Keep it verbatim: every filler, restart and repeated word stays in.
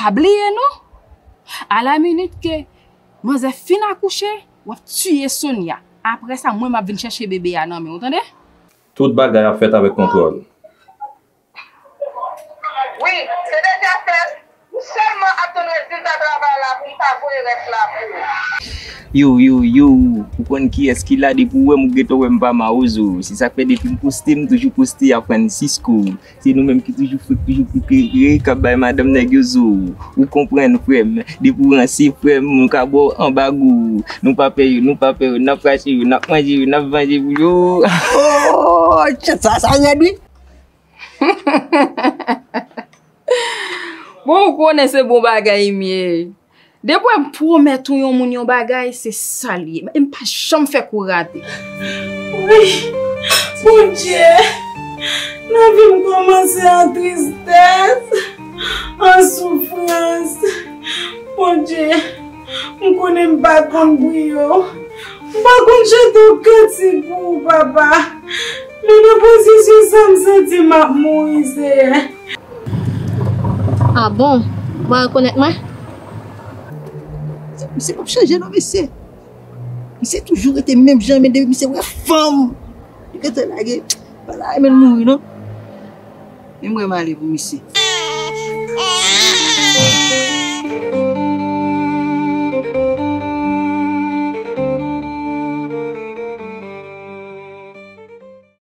Pa bliye non, a la minit ke manzè fin akouche, w ap tiye Sonia. Apre sa, mwen m ap vin chèche bebe a nan men w, tande? Tout bagay ap fèt avèk kontwòl. Wi, se deja fèt. M sèlman ap tann rezilta travay la pou m ka voye rès la pou ou. Yo, yo, yo, ou konn kiyès ki la depi w wè m ou gentan wè m pa mawozo. Se sa k fè depi m poste m toujou poste a Francisco. Se nou menm ki toujou fre, k toujou prepare, k ap bay madanm nèg yo zo. Ou konprann frè m, depi w ranse frè m, nou ka ba w anba gou. Nou pa pè yo, nou pa pè yo, n ap rache yo, n ap manje yo, n ap vanje pou yo. Oh, tchat sa, sa rèd wi. Bon, ou konnen se bon bagay m ye. Depi w wè m pwomèt ou yon moun yon bagay, se sa l ye. E m pa janm fè kou rate. Wi, Bondye, lavi m kòmanse an tristès, an soufrans. Bondye, m konnen m pa konn priye w, m pa konn chante yon kantik pou ou, papa. Men nan pozisyon sa, m santi m ap mouri, Seyè. Ah bon? Ou pa rekonèt mwen? Misye p ap chanje non mesye. Misye toujou rete menm jan, men depi misye wè fanm, li gentan lage. Pa ta renmen l mouri non. Men m wè m ale pou misye.